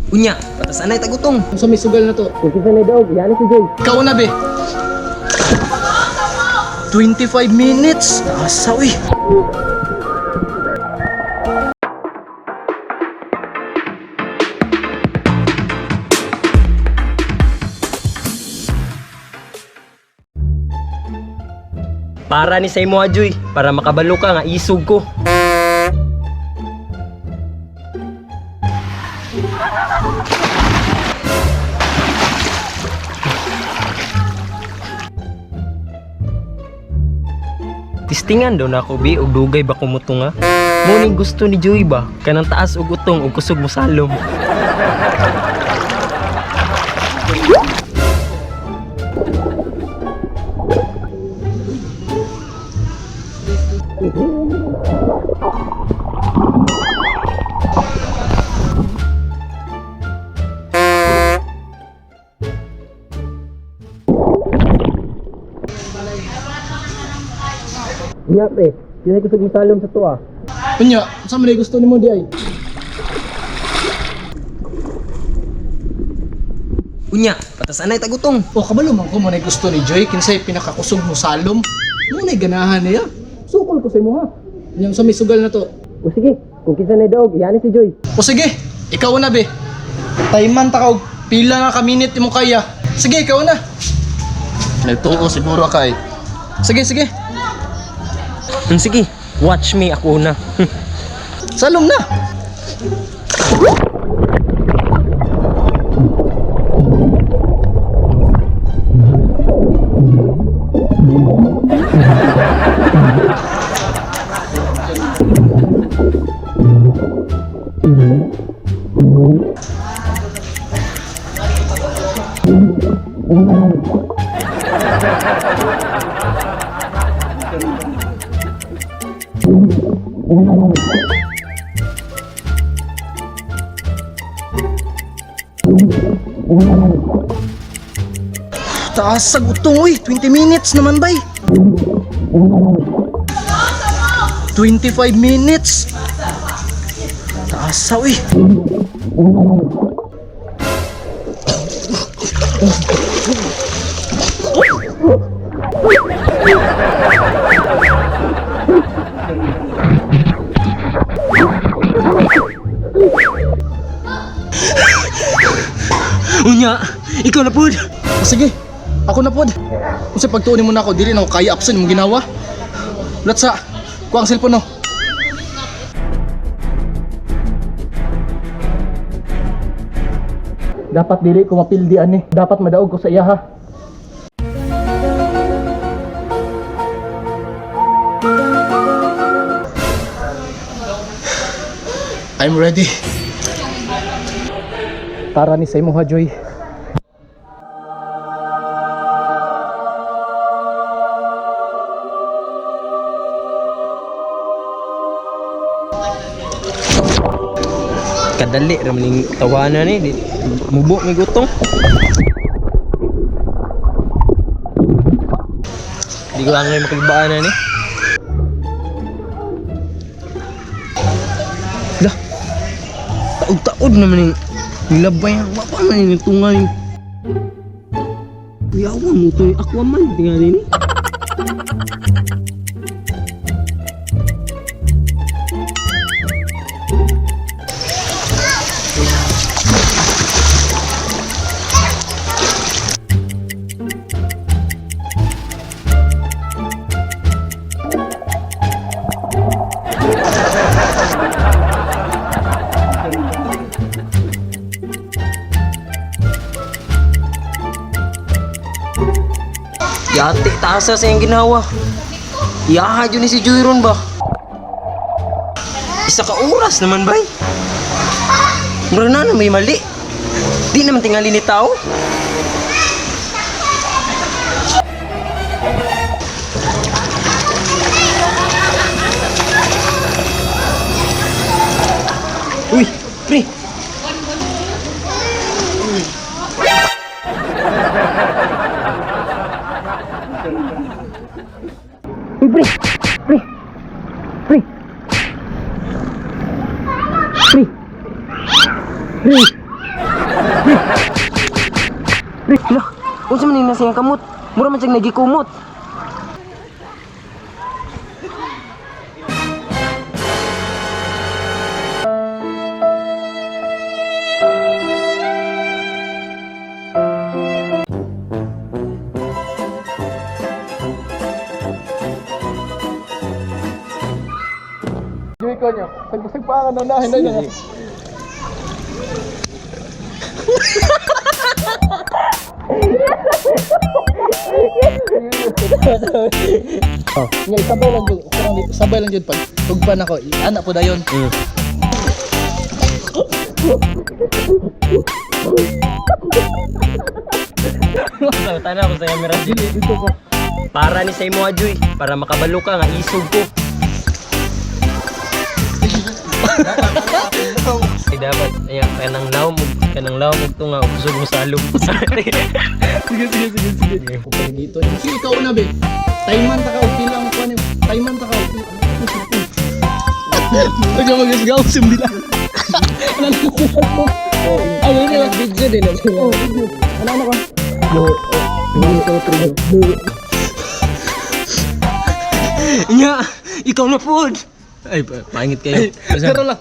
Unya, patasanay tagutong. Unsa may sugal na to? Kung kinsa na daog, iyani si Joy. Ikaw na be. 25 minutes. Asa uy. Para ni sa imo ha, Joy, para makabalo ka nga isog ko. Tistingan daw na ako bi og dugay ba kumutunga. Muning gusto ni Joy ba kanang taas og utong og kusog mosalom. Iya pre, di na kusog mosalom sa tuwa. Unya, unsa man gusto nimo di ay? Unya, patasanay tagutong. O kabalo man ko mo na gusto ni Joy kinsay pinakakusog mo salom. Mo na ganahan niya. Sukol ko sa imo ha. Unya, unsa may sugal na to? O sige, kung kinsa na daog, iyani si Joy. O sige, ikaw na be. Tayman ta ka og pila na ka minute imo kaya. Sige, ikaw na. Nagtuo siguro kay. Sige, sige. Sige, watch me ako una. Salom na. Taas sa gutong uy, 20 minutes naman bay. 25 minutes. Taas sa uy. Unya, ikaw na pud. O sige, ako na pod. Unsa pagtuon nimo nako dili na ako kaya absent imong ginawa. Latsa, kuha ang cellphone no. Dapat dili ko mapildi ani. Dapat madaog ko sa iya ha. I'm ready. Para ni sa imo ha, Joy. Kadali ra man ning tawanan ni, mubo mi gutong. Di ko lang ngayon makalibaan na ni. Lah. Taod-taod naman ning nilabay ang wa pa man ning tungay. Kuyawan mo to, Aquaman tingali ni. Yati, taasa sa iyang ginawa. Iyaha dyan ni si Joyron ba? Isa ka oras naman, bay. Mura na na may mali. Di naman tingali ni tao. Uy, pre. Uy, pre. Pre. Pre. Pre. Pre. Pre, lah, unsa man ning nasa iyang kamot? Mura man siyang nagikumot. Joy ko niyo. Sagpa ka na na hinay na. Oh, nga sabay lang jud, sabay lang jud pag tugpan ako, ana po dayon. Tana ko sa camera. Dili dito ko. Para ni sa imo, Joy, para makabalo ka nga isog ko. Ay, dapat ayan kanang lawom og tunga ug kusog mo salom. Sige, sige, sige, sige. Okay, dito. Sige, ikaw na be. Tayman ta ka og pila ang kuan. Tayman ta ka og pila. Huwag ka mag-isgaw, sumdila. Ano na Video din na sila. Oh, video. Ano ano ka? Nya, ikaw na pod. Ay, pangit kayo. Pero lang.